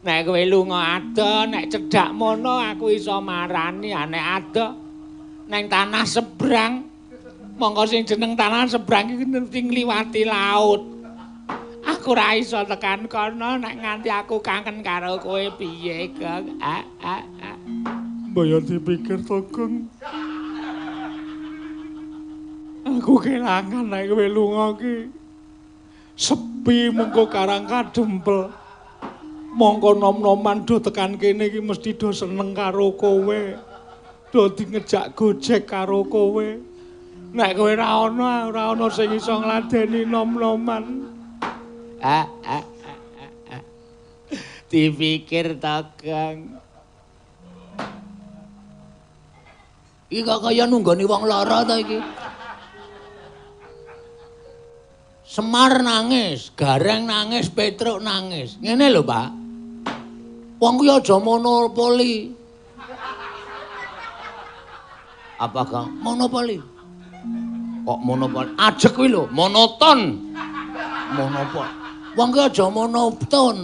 Nek kowe lunga adoh, nek cedhak mono aku iso marani, nek adoh neng tanah sebrang. Mongko sing jeneng tanah sebrang iki mesti ngliwati laut. Aku ora iso tekan kono nek nganti aku kangen karo kowe piye, Gong? Ah ah ah. Mbok yo dipikir to, Gong. Aku kelangan nek kowe lunga ki. Sepi mengko karang kadempel. Mongko nom-noman do tekan kene iki mesti do seneng karo kowe. Do ngejak gojek karo kowe. Nek kowe ora ana, ora ana sing iso ngladeni nom-noman. Ah ah ah ah. Dipikir to, Gong. Iki kok kaya nunggoni wong lara to iki. Semar nangis, Gareng nangis, Petruk nangis. Ngene lho, Pak. Wong kuwi aja monopoli. Apa, Kang? Monopoli. Kok monopoli? Ajek kuwi lho, monoton. Monopoli. Wong kuwi aja monoton.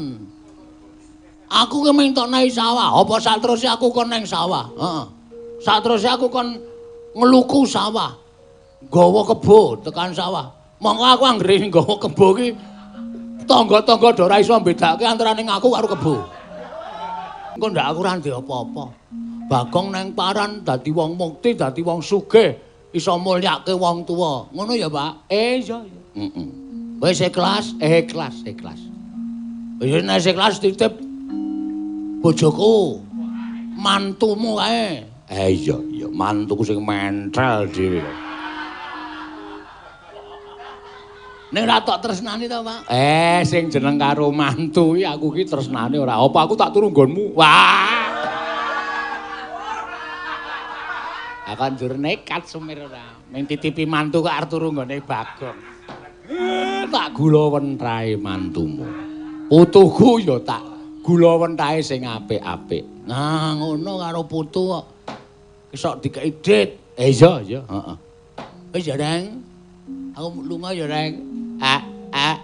Aku ki mung tok nang sawah, apa sateruse aku kon nang sawah? Heeh. Sateruse aku kon ngluku sawah. Nggawa kebo tekan sawah. Mongko aku anggere nggawa kebo ki tangga-tangga do ora iso mbedake antarane aku karo kebo. Engko ndak aku ora ndek apa-apa. Bagong nang paran dadi wong mukti, dadi wong sugih, iso mulyake wong tuwa. Ngono ya, Pak? Iya, iya. Heeh. Wis ikhlas, ikhlas, ikhlas. Wis nek ikhlas titip bojoku, mantumu kae. Iya, iya, mantuku sing mentel dhewe. Ning ora tok tresnani to, Pak? Sing jeneng karo mantu iki aku ki tresnane ora. Apa aku tak turu nggonmu? Wah. Aku njur nekat sumir ora. Ming titipi mantu kok arep turu nggone Bagong. Tak gula wentahe mantumu. Putuku ya tak gula wentahe sing apik-apik. Nah, ngono karo putu kok. Kesok dikeki dit. Iya, iya, heeh. Wis ya, Reng. Aku lunga ya, Reng. Ah ah.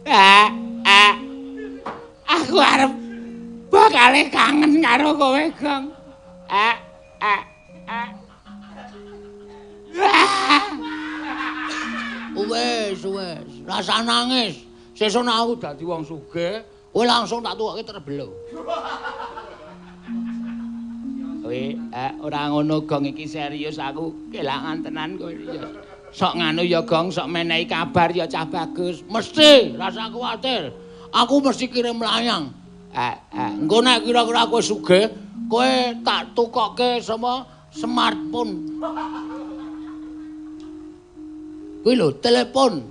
Ah ah. Aku arep bakale kangen karo kowe, Gong. Ah ah ah. Wes, wes, rasa nangis. Sesuk nek aku dadi wong sugih, kowe langsung tak tukoke terbelo. Kowe ora ngono, Gong, iki serius aku kelangan tenan kowe ya. Sok nganu ya, Gong, sok menehi kabar ya cah bagus. Mesti, rasa kuwatir. Aku mesti kirim layang. Engko nek kira-kira kowe sugih, kowe tak tukoke sama smartphone. Kuwi lho, telepon.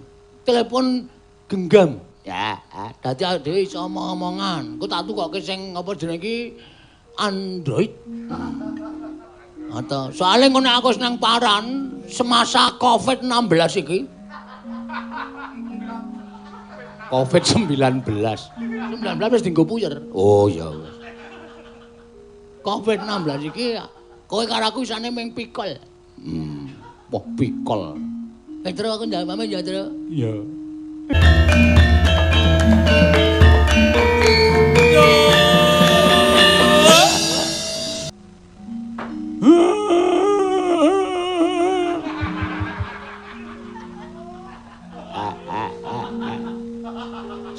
Telepon genggam. Ya, dadi awake dhewe iso omong-omongan. Engko tak tukoke sing apa jenenge iki Android. Atau soalnya ngono aku senang paran semasa Covid-16 iki. Covid-19. 19 wis dienggo puyer. Oh ya wis. Covid-16 iki kowe karo aku isane ming pikol. Wah pikol. Petro aku njaluk pamit ya, Tru. Iya.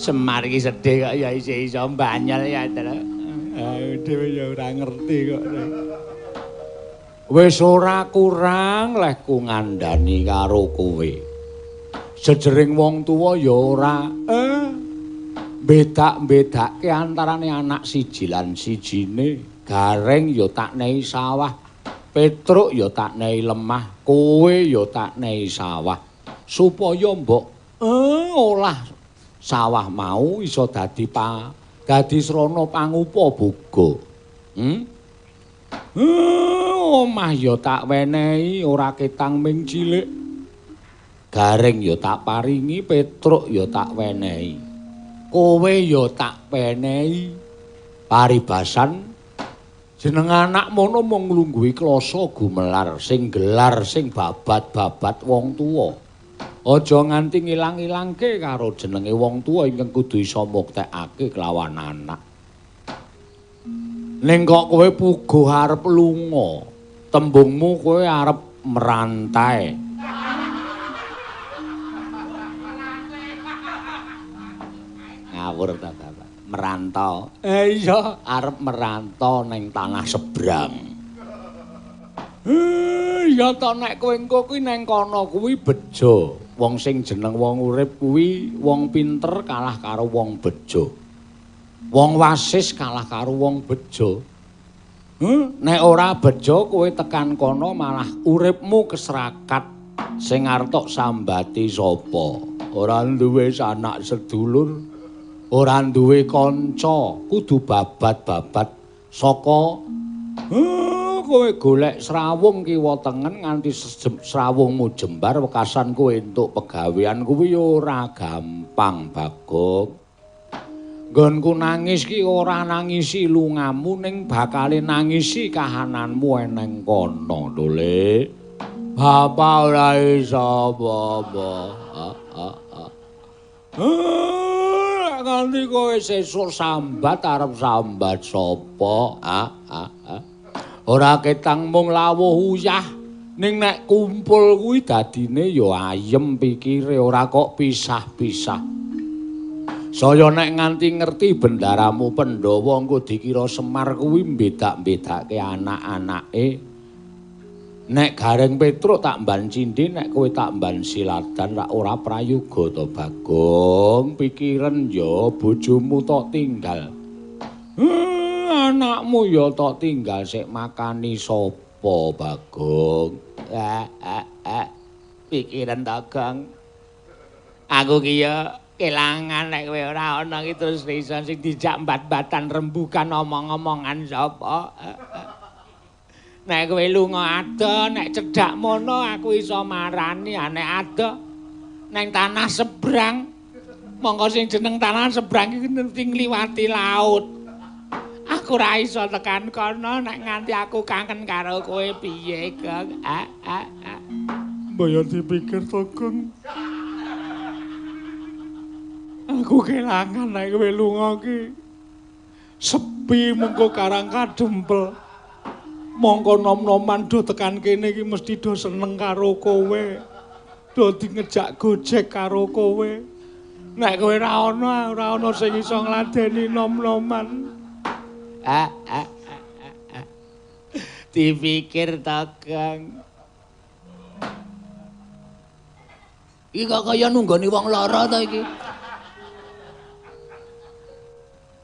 Semar iki sedih kok ya isih iso mbanyol ya, Tru. Dhewe ya ora ngerti kok. Wis ora kurang lehku ngandani karo kowe. Jejering wong tuwa ya ora bedak-bedake antarane anak siji lan sijine. Gareng ya tak nehi sawah, Petruk ya tak nehi lemah, kowe ya tak nehi sawah. Supaya mbok olah sawah mau iso dadi dadi srana pangupa boga. Omah ya tak wenehi ora ketang ming cilik. Gareng ya tak paringi, Petruk ya tak wenehi. Kowe ya tak wenehi. Paribasan jeneng anak mono mung nglungguhi klasa gumelar sing gelar sing babat-babat wong tuwa. Aja nganti ngilang-ilangke karo jenenge wong tuwa ingkang kudu iso muktekake kelawan anak. Ning kok kowe puguh arep lunga, tembungmu kowe arep merantai. Ngawur ta, Bapak. Merantau. Iya, arep merantau ning tanah seberang. Iya to nek kowe engko kuwi neng kono kuwi bejo. Wong sing jeneng wong urip kuwi wong pinter kalah karo wong bejo. Wong wasis kalah karo wong bejo. Nek ora bejo kowe tekan kono malah uripmu keserakat. Sing arep tok sambati sapa? Ora duwe sanak sedulur, ora duwe kanca, kudu babat-babat saka kowe golek srawung kiwa tengen nganti srawungmu jembar wekasan kowe entuk pegawean kuwi ora gampang, Bagong. Nggonku nangis ki ora nangisi lungamu ning bakale nangisi kahananmu eneng kono lho, Le. Bapak ora iso apa-apa. Nganti kowe sesuk sambat arep sambat sapa? Ora ketang mung lawuh uyah ning nek kumpul kuwi dadine ya ayem pikire ora kok pisah-pisah. Saya nek nganti ngerti bendaramu Pandhawa engko dikira Semar kuwi mbedak-mbedake anak-anake. Nek Gareng Petruk tak mban cindhe, nek kowe tak mban siladan rak ora prayoga to, Bagong. Pikiren ya bojomu tok tinggal. Anakmu ya tok tinggal sik makani sapa, Bagong? Pikiran to, Gong. Aku ki ya kelangan nek kowe ora ana ki terus iso sing dijak mbat-mbatan rembukan omong-omongan sapa. Nek kowe lunga adoh, nek cedhak mono aku iso marani, nek adoh neng tanah sebrang. Mongko sing jeneng tanah sebrang iki mesti ngliwati laut. Aku ora iso tekan kono nek nganti aku kangen karo kowe piye, Gong? Mbok yo dipikir to, Gong. Aku kelangan nek kowe lunga ki. Sepi mengko karang kadempel. Mongko nom-noman do tekan kene iki mesti do seneng karo kowe. Do ngejak gojek karo kowe. Nek kowe ora ana, ora ana sing iso ngladeni nom-noman. Dipikir to, Gong. Iki kok kaya nunggoni wong lara to iki.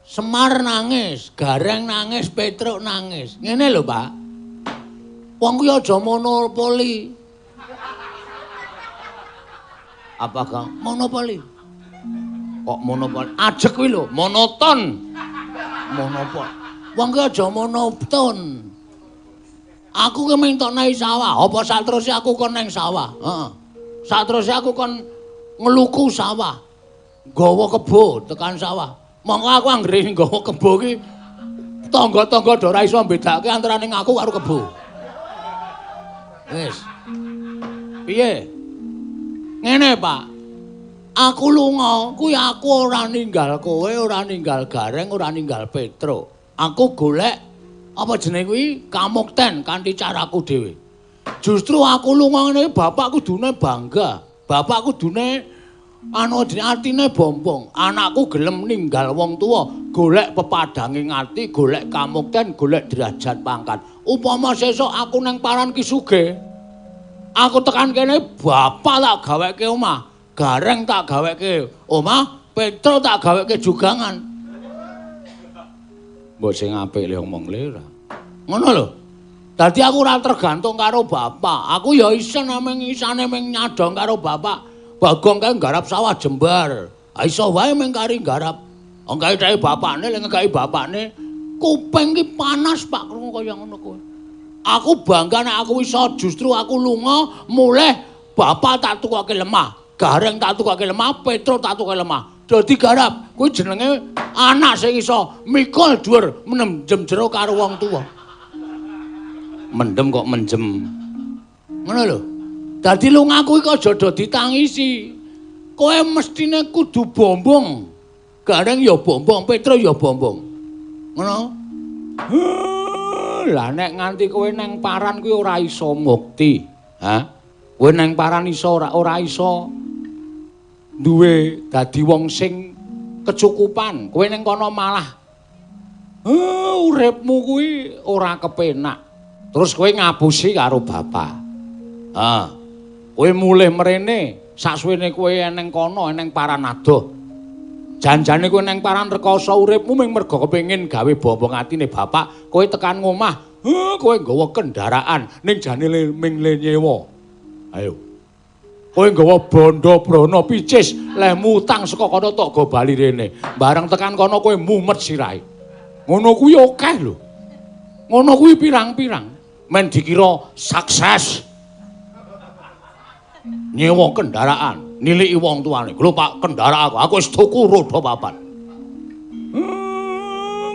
Semar nangis, Gareng nangis, Petruk nangis. Ngene lho, Pak. Wong kuwi aja monopoli. Apa, Kang? Monopoli. Kok monopoli? Ajek kuwi lho, monoton. Monopoli. Wong kuwi aja monoton. Aku ki mung tok nang sawah, apa sateruse aku kon nang sawah? Heeh. Sateruse aku kon ngluku sawah. Nggawa kebo tekan sawah. Mongko aku anggere nggawa kebo ki tangga-tangga do ora iso mbedake antarane aku karo kebo. Wis. Piye? Ngene, Pak. Aku lunga kuwi aku ora ninggal kowe, ora ninggal Gareng, ora ninggal Petruk. Aku golek apa jenenge kuwi kamukten kanthi caraku dhewe. Justru aku lunga ngene bapak kudune bangga. Bapak kudune anu jenenge atine bombong. Anakku gelem ninggal wong tuwa, golek pepadhange ati, golek kamukten, golek derajat pangkat. Upama sesuk aku nang paran ki sugih, aku tekan kene bapak tak gaweke omah, Gareng tak gaweke omah, Petro tak gaweke jugangan. Mbok sing apik le omong le ora. Ngono lho. Dadi aku ora tergantung karo bapak. Aku ya isen ameng isane meng nyadong karo bapak. Bagong kae nggarap sawah jembar. Ha iso wae meng kari nggarap. Wong kae dheke bapakne lek ngekeki bapakne kuping ki panas Pak krungu kaya ngono kuwi. Aku bangga nek aku iso justru aku lunga mulih bapak tak tukoke lemah, Gareng tak tukoke lemah, Petro tak tukoke lemah. Dadi garap kuwi jenenge anak sing iso mikul dhuwur mendem jero karo wong tuwa. Mendem kok menjem. Ngono lho. Dadi lungaku iki aja do ditangisi. Kowe mestine kudu bombong. Gareng ya bombong, Petro ya bombong. Ngono? Lah nek nganti kowe nang paran kuwi ora iso mukti. Hah? Kowe nang paran iso ora iso duwe dadi wong sing kecukupan. Kowe ning kono malah uripmu kuwi ora kepenak. Terus kowe ngapusi karo bapak. Ha. Kowe mulih mrene, saksuwene kowe neng kono neng paran adoh. Janjane kowe neng paran rekoso uripmu mung mergo kepengin gawe bombong atine bapak, kowe tekan ngomah, kowe nggawa kendaraan ning jane ming le nyewa. Ayo. Kowe nggawa bondo brana picis, lehmu utang saka kono tok go bali rene. Bareng tekan kono kowe mumet sirahe. Ngono kuwi akeh lho. Ngono kuwi pirang-pirang. Men dikira sukses. Nyewa kendaraan, niliki wong tuane. Lho Pak, kendaraan aku wis tuku roda papat.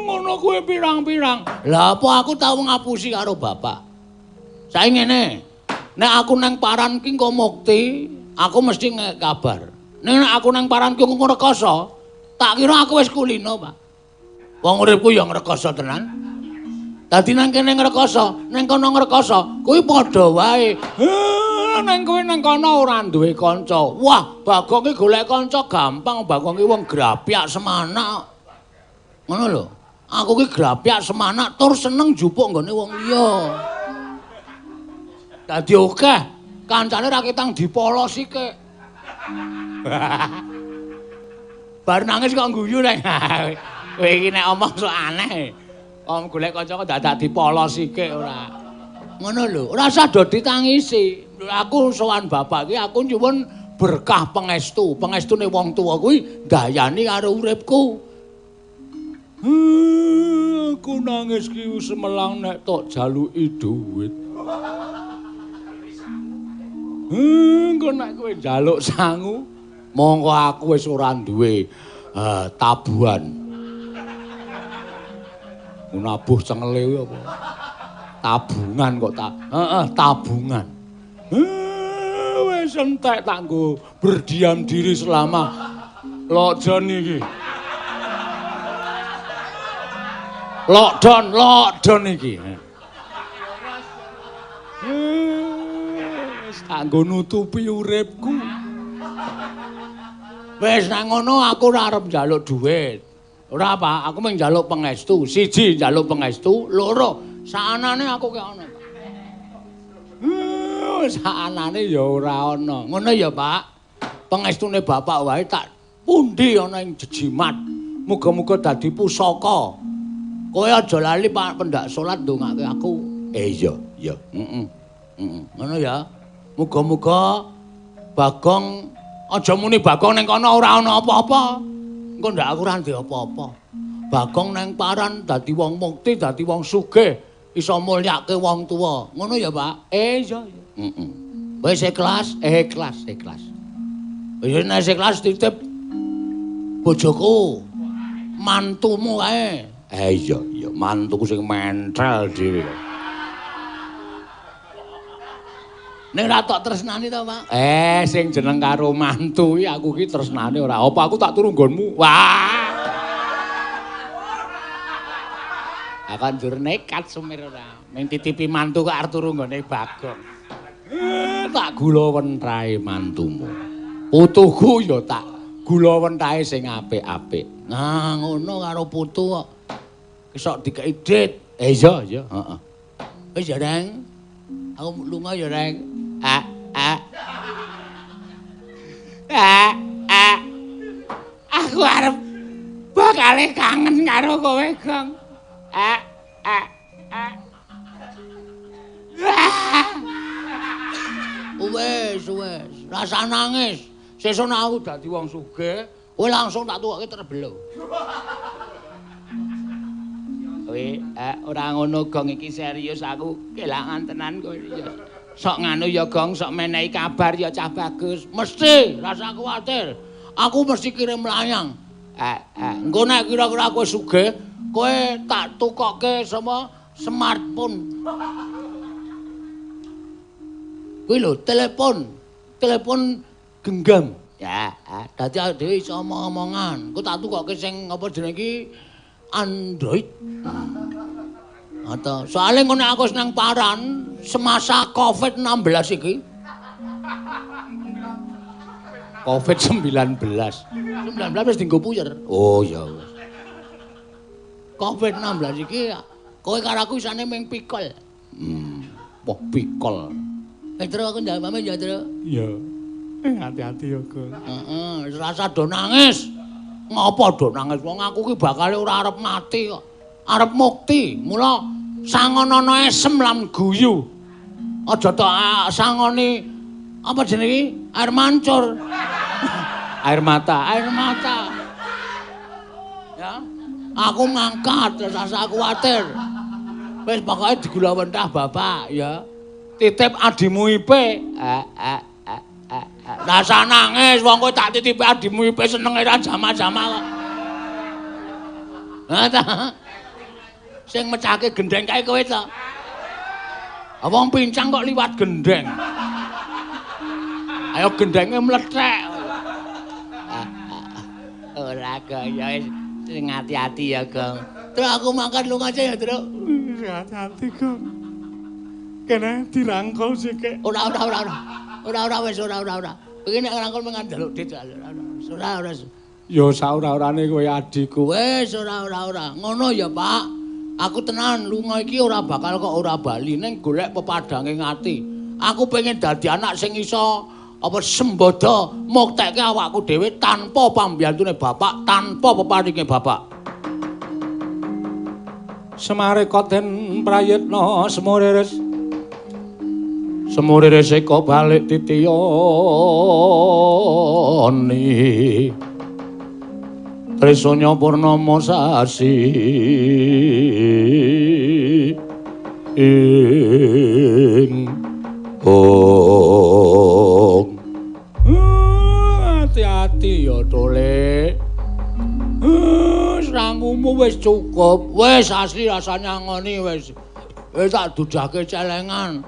Ngono kuwi pirang-pirang. Lah apa aku tau ngapusi karo bapak? Saiki ngene. Nek aku nang paran ki engko mukti, aku mesti ngek kabar. Nek aku nang paran ki engko ngrekoso, tak kira aku wis kulino, Pak. Wong uripku ya ngrekoso tenan. Dadi nang kene ngrekoso, nang kono ngrekoso, kuwi padha wae. Nang kowe nang kono ora duwe kanca. Wah, Bagong ki golek kanca gampang, Bagong ki wong grapyak semanak. Ngono lho. Aku ki grapyak semanak tur seneng njupuk nggone wong liya. Dadi akeh kancane ra ketang dipolosi kek. Bar nangis kok guyu neng. Kowe iki nek omong sok aneh. Om golek kanca kok dadak dipolosi kek ora. Ngono lho, ora usah do ditangisi. Aku sowan bapak iki aku nyuwun berkah pangestu. Pangestune wong tuwa kuwi ndayani karo uripku. Aku nangis ki semelang nek tok jaluki dhuwit. Engko nek kowe njaluk sangu, mongko aku wis ora duwe tabuhan. Nabuh cengele kuwi apa? Tabungan kok tak. Heeh, tabungan. Wis entek tak nggo berdiam diri selama lockdown iki. Lockdown, lockdown iki. Wis tak nggo nutupi uripku. Wis nang ngono aku ora arep njaluk dhuwit. Ora, Pak, aku mung njaluk pangestu. Siji njaluk pangestu, loro saanane aku kek ana, Pak. Saanane ya ora ana. Ngono ya, Pak. Pangestune bapak wae tak pundi ana ing jejimat. Muga-muga dadi pusaka. Kowe aja lali Pak pendak salat ndongake aku. Iya, iya. Heeh. Heeh. Ngono ya. Muga-muga Bagong aja muni Bagong ning kono ora ana apa-apa. Engko ndak aku ora ndek apa-apa. Bagong nang paran dadi wong mukti, dadi wong sugih, iso mulyake wong tuwa. Ngono ya, Pak? Iya, iya. Heeh. Wis ikhlas, ikhlas, ikhlas. Wis nek ikhlas titip bojoku, mantumu kae. Iya, iya, mantuku sing mentel dhewe. Nek ora tok tresnani to, Pak? Sing jeneng karo mantu iki aku ki tresnane ora. Apa aku tak turu nggonmu? Wah. Aku njur nekat sumir ora. Ming titipi mantu kok arep turu nggone Bagong. Tak gula wentahe mantumu. Putuku ya tak gula wentahe sing apik-apik. Nah, ngono karo putu kok. Kesok dikeki dit. Iya, iya, heeh. Wis ya, Reng. Aku lunga ya, Reng. A a. A a. Aku arep bakale kangen karo kowe, Gong. A a a. Wes, wes, rasa nangis. Sesuk nek aku dadi wong sugih, kowe langsung tak tukoke terbelo. Kowe ora ngono, Gong, iki serius aku kelangan tenan kowe iki. Sok nganu ya, Gong, sok menehi kabar ya cah bagus. Mesti, rasa kuwatir. Aku mesti kirim layang. Engko nek kira-kira kowe sugih, kowe tak tukoke sama smartphone. Kuwi lho, telepon. Telepon genggam. Ya, dadi awake dhewe iso omong-omongan. Engko tak tukokke sing apa jenenge iki Android. Atau soalnya ngono aku nang paran semasa Covid-16 iki. Covid-19. 19 wis dienggo puyer. Oh ya wis. Covid-19 iki kowe karo aku isane ming pikol. Wah pikol. Petro aku njaluk pamit ya, Tru. Iya. Hati-hati ya, Gong. Heeh, wis rasa do nangis. Ngopo do nangis? Wong aku ki bakale ora arep mati kok. Arep mukti. Mula sangonono esem lan guyu. Aja tok sangoni apa jenenge iki? Air mancur. Air mata, air mata. Ya. Aku mangkat, rasa kuwatir. Wis pokoke digulawentah bapak ya. Titip adimu Ipe. Rasa nangis wong kowe tak titipi adimu Ipe senenge ra jama-jama kok. Ha ta. Sing mecahke gendeng kae kowe to. Wong pincang kok liwat gendeng. Ayo gendenge mlethek. Ora kaya wis sing ati-ati ya, Gong. Terus aku mangkat lunga aja ya, Truk. Sing ati-ati, Gong. Kene dirangkul sithik. Ora ora ora ora. Ora ora wis ora ora ora. Iki nek ngrangkul mung njaluk dit. Ora ora. Ya saora-orane kowe adikku. Wis ora ora ora. Ngono ya, Pak. Aku tenan lunga iki ora bakal kok ora bali ning golek pepadange ati. Aku pengen dadi anak sing iso apa sembodo muktekke awakku dhewe tanpa pambiyantune bapak, tanpa peparinge bapak. Semareka den prayitna semuriris. Semuriris eka balik titiyani. Trisanya purnama sasi ing ong. Hati-hati ya, Tole. Srangumu wis cukup. Wis asli rasane ngoni wis. Wis tak dudahke celengan.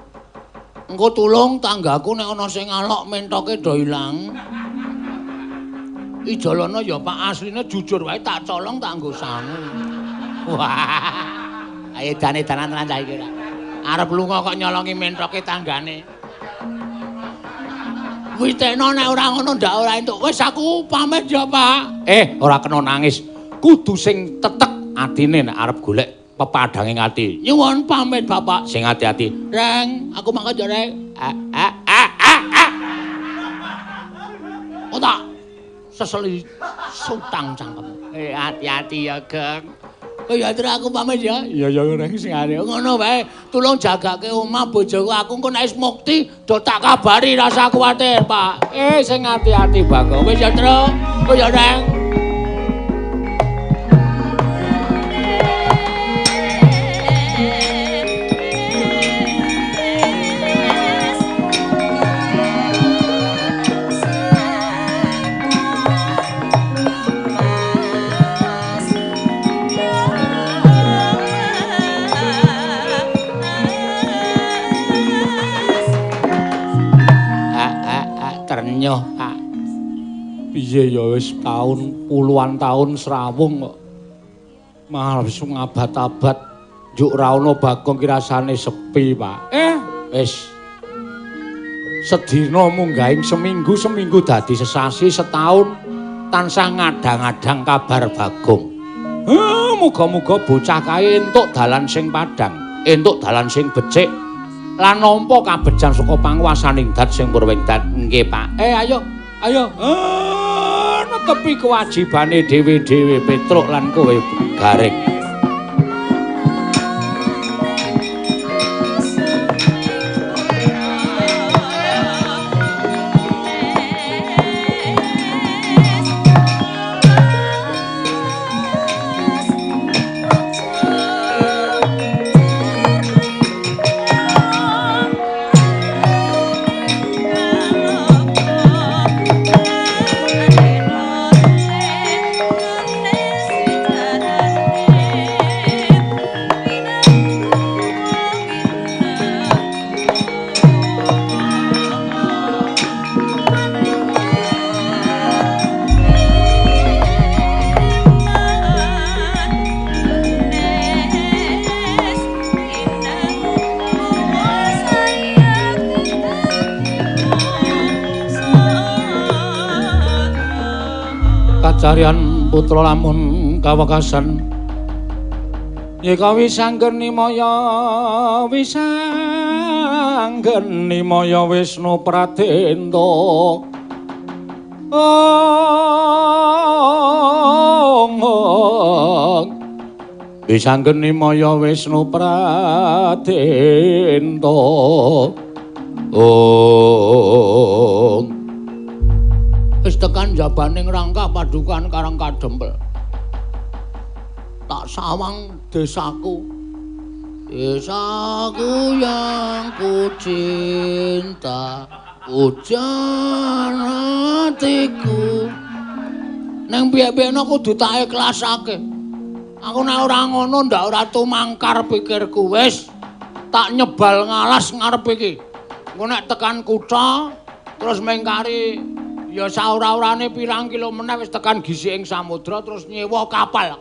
Engko tulung tanggaku nek ana sing ngalok mentoke do ilang. Ijolana ya Pak, asline jujur wae tak colong tak nggo sangu. Wah. Ayo dane-danan tenan cah iki ora. Arep lunga kok nyolongi mentoke tanggane. Witekno nek ora ngono ndak ora entuk. Wis aku pamit ya, Pak. Ora kena nangis. Kudu sing tetek atine nek arep golek pepadange ati. Nyuwun pamit, Bapak. Sing ati-ati. Reng, aku mangkat ya, Reng. Oh tak seseli sutang cangkem. Hati-hati ya, Geng. Oh ya, terus aku pamit ya. Iya ya, Reng, sing ati. Ngono wae, tulung jagake omah bojoku. Aku engko nek wis mukti do tak kabari, rasa kuwatir, Pak. Sing ati-ati, Bagong. Wis ya, Truk. Oh ya, Reng. Ternyoh, Pak. Piye ya wis taun puluhan taun srawung kok. Malah wis ngabad-abad njuk ra ono Bagong ki rasane sepi, Pak. Wis. Sedina munggahing seminggu, seminggu dadi sesasi, setahun tansah ngadang-adang kabar Bagong. Muga-muga bocah kae entuk dalan sing padhang, entuk dalan sing becik. Lan nampa kabejan saka panguwasaning dat sing purwingdat. Nggih, Pak. Ayo, ayo. Netepi kewajibane dhewe-dhewe Petruk lan kowe Gareng. Kacarian putra lamun kawekasan yeka wisanggeni maya wisanggeni maya Wisnu Pradenta. Ong wisanggeni maya Wisnu Pradenta. Ong wis tekan jabaning rangkah padukan Karang Kadempel. Tak sawang desaku. Desaku yang ku cinta, hujan hatiku. Neng piye-piyene kudu tak ikhlasake. Aku nek ora ngono ndak ora tumangkar pikirku wis. Tak nyebal ngalas ngarep iki. Engko nek tekan kutha terus mengkari ya saura-urane pirang kilo meneh wis tekan gisi ing samudra terus nyewa kapal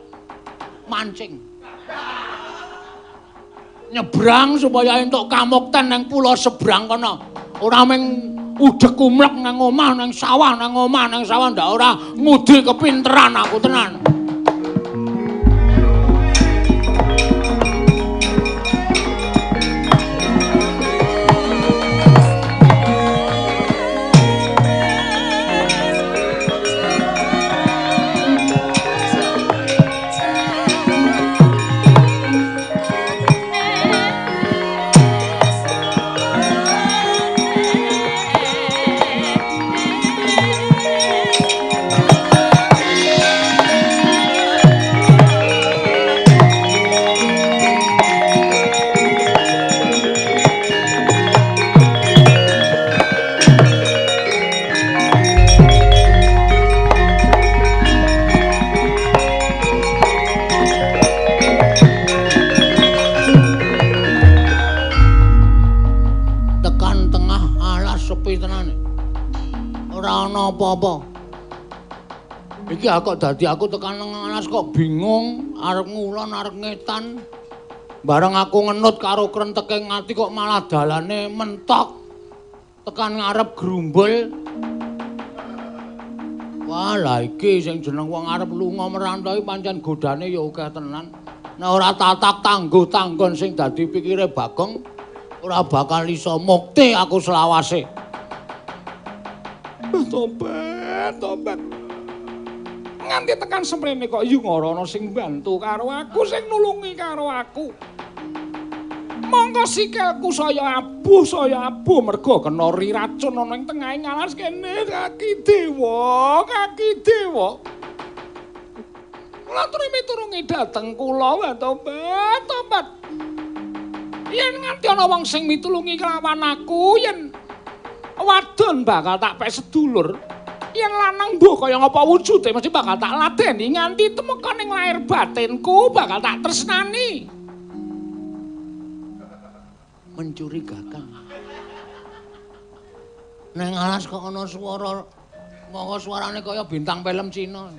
mancing. Nyebrang supaya entuk kamukten nang pulau sebrang kono. Ora mung udek kumlek nang omah nang sawah nang omah nang sawah ndak ora ngudi kepinteran aku tenan. Apa-apa. Iki kok dadi aku tekan nang alas kok bingung, arep ngulon arep ngetan. Bareng aku ngenut karo krenteke ngati kok malah dalane mentok. Tekan ngarep grumbul. Wah, lah iki sing jeneng wong arep lunga merantau iki pancen godane ya akeh tenan. Nek ora tatak tangguh tanggon sing dadi pikire Bagong, ora bakal iso mukti aku selawase. Tobat, tobat. Nganti tekan semrene kok yu ora ana sing bantu karo aku, sing nulungi karo aku. Mongko sikilku saya abuh mergo kena racun ana ing tengahing alas kene. Kaki dewa, kaki dewa. Kula turi miturungi dhateng kula, tobat, tobat. Yen nganti ana wong sing mitulungi kelawan aku, yen wadon bakal tak pek sedulur. Yen lanang mbuh kaya ngapa wujude mesti bakal tak ladeni nganti temeka ning lahir batinku bakal tak tresnani. Mencurigakan. Neng alas kok ana swara, monggo suarane kaya bintang film Cina.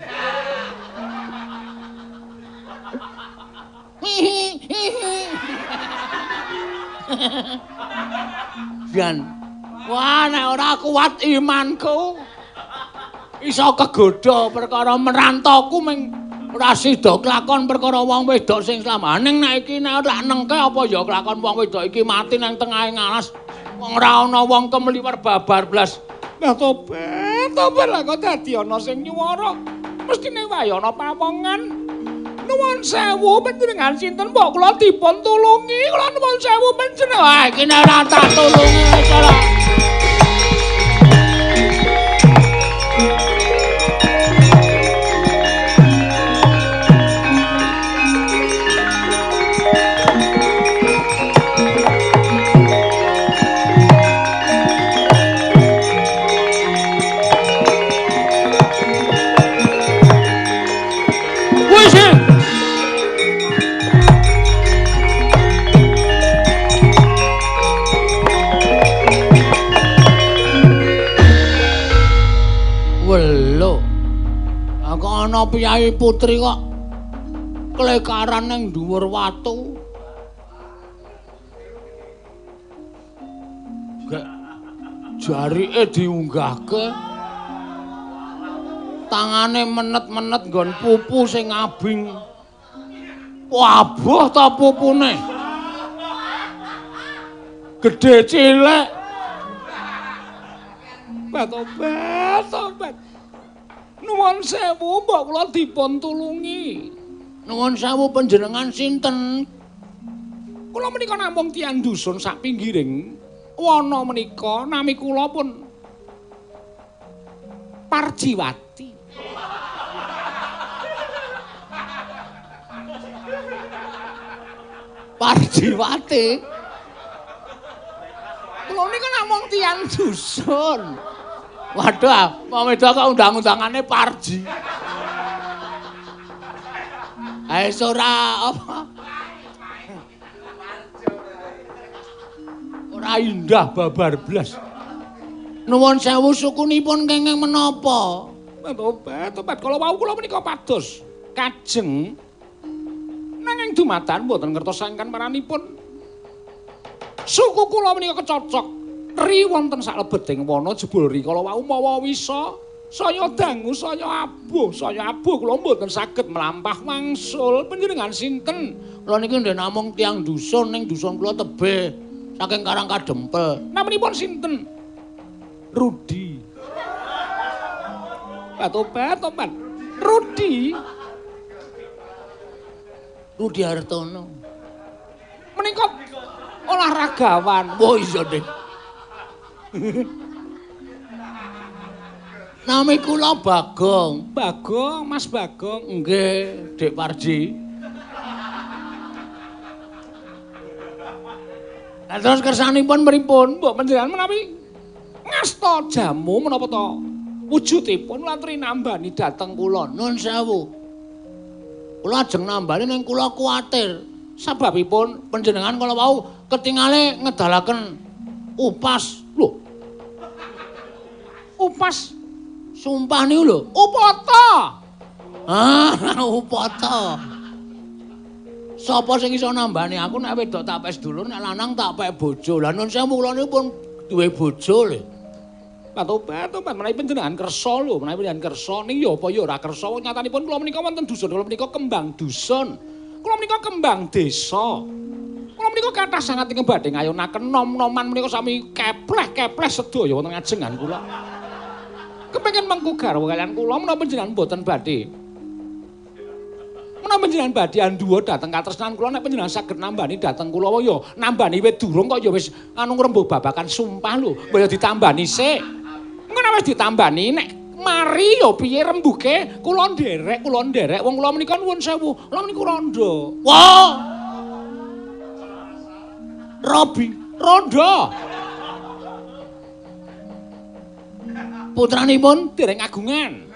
Jan, wah nek ora kuat imanku iso kegodha perkara merantoku ming ora sida kelakon perkara wong wedok sing slamaning. Nek iki nek ora nengke apa ya kelakon wong wedok iki mati nang tengahing alas, wong ora ana wong kemliwer babar blas. Lah tobat, tobat lah kok dadi ana sing nyuwara. Mestine wae ana pawongan. Nuwun sewu panjenengan sinten mbok kula dipun tulungi, kula nuwun sewu panjenengan. Wah iki nek ora tak tulungi ora. Ana piyai putri kok klekaran ning dhuwur watu. Gek jarike diunggahke. Tangane menet-menet nggon pupu sing abing. Wabuh ta pupune. Gedhe cilik. Tobat, tobat. Nuwun sewu, mbok kula dipun tulungi. Nuwun sewu panjenengan sinten? Kula menika namung tiyang dusun sak pinggiring wana menika, nami kula pun Parjiwati. Parjiwati. Kula nika namung tiyang dusun. Waduh, wong wedok kok undang-undangane Parji. Ae ora apa? Ora indah babar blas. Nuwun sewu sukunipun kenging menapa? Tobat, tobat. Kala wau kula menika pados kajeng nanging dumatan mboten ngertos sangkan maranipun. Suku kula menika kecocok ri wonten saklebeting wana jebul ri kala wau mawa wisa saya dangu saya abuh kula mboten saged mlampah wangsul. Panjenengan sinten? Kula niki ndek namung tiyang dusun ning dusun kula tebih saking Karang Kadempel. Naminipun sinten? Rudi. Tobat, tobat. Rudi. Rudi Hartono. Menika olahragawan. Oh iya, Dik. Nami kula Bagong. Bagong, Mas Bagong. Nggih, Dik Parji. Lah terus kersanipun pripun? Mbok panjenengan menawi ngasta jamu menapa to wujudipun latri nambani dhateng kula. Nun sewu. Kula ajeng nambani ning kula kuwatir. Sababipun panjenengan kala wau ketingale ngedalaken upas. Lho. Upas sumpah niku lho. Upata. Ah, upata. Sapa sing iso nambani aku nek wedok tak pek sedulur, nek lanang tak pek bojo. Lah nun sewu kula niku pun duwe bojo lho. Tobat, tobat, menawi panjenengan kersa lho, menawi panjenengan kersa ning ya apa ya ora kersa. Nyatanipun kula menika wonten dusun, kula menika kembang dusun. Kula menika kembang desa. Kula menika kathah sanget ingkang badhe ngayonaken nom-noman menika sami kepleh-kepleh sedaya wonten ngajengan kula. Kepengin mengku garwa kaliyan kula menapa panjenengan mboten badhe. Menapa panjenengan badhe anduwa dhateng katresnan kula nek panjenengan saged nambani dhateng kula ya nambani wit durung kok ya wis anu ngrembug babakan sumpah lho, mbok ya ditambani sik. Engko nek wis ditambani nek mari ya piye rembuke kula nderek wong kula menika nuwun sewu, kula menika rondo. Wah. Robi, rondo. Putranipun dereng agungan.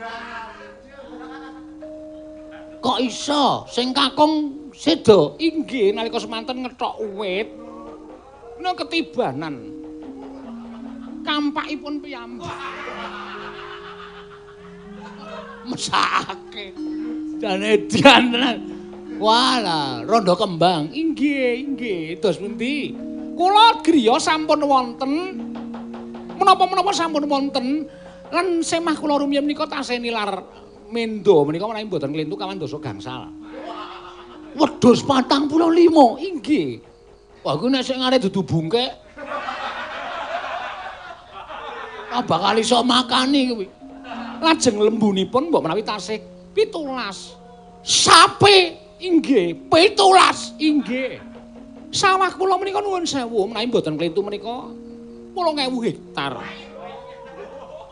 Kok iso sing kakung seda? Inggih, nalika semanten ngethok wit nang ketibanan kampakipun piyambak. Mesake. Jane edian tenan. Walah, rondo kembang. Inggih, inggih. Dos pundi? Kula griya sampun wonten. Menapa-menapa sampun wonten. Lan semah kula rumiyin menika tasih nilar mendo menika menawi mboten klentu kawan dasa gangsal. Wedhus 45. Inggih. Wah, kuwi nek sing arep dudu bungkek. Ah bakal iso makani kuwi. Lajeng lembunipun mbok menawi tasih 17. Sapi inggih, 17. Inggih. Sawah kula menika nuwun sewu menawi mboten klentu menika 8.000 hektar.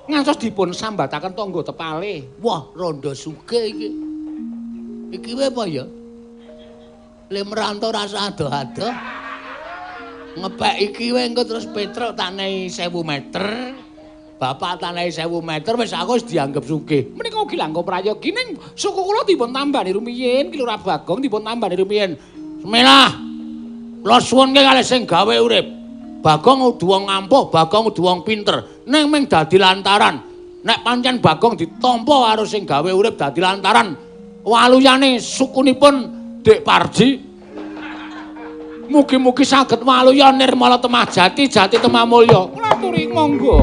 Ngantos dipun sambataken tangga tepale. Wah, rondo sugih iki. Iki wae apa ya? Le merantau rasa adoh-adoh. Ngepek iki wae engko terus Petruk tak nehi 1000 meter. Bapak tak nehi 1000 meter wis aku wis dianggep sugih. Menika ugi langkung prayogi ning suku kula dipun tambani rumiyin, Ki Lurah Bagong dipun tambani rumiyin. Bismillah. Kula suwunke kalih sing gawe urip. Bagong kudu wong ampuh, Bagong kudu wong pinter. Ning mung dadi lantaran. Nek pancen Bagong ditampa karo sing gawe urip dadi lantaran waluyane sukunipun Dik Parji. Mugi-mugi saged waluya nirmala temah jati, jati temah mulya. Kula aturi monggo.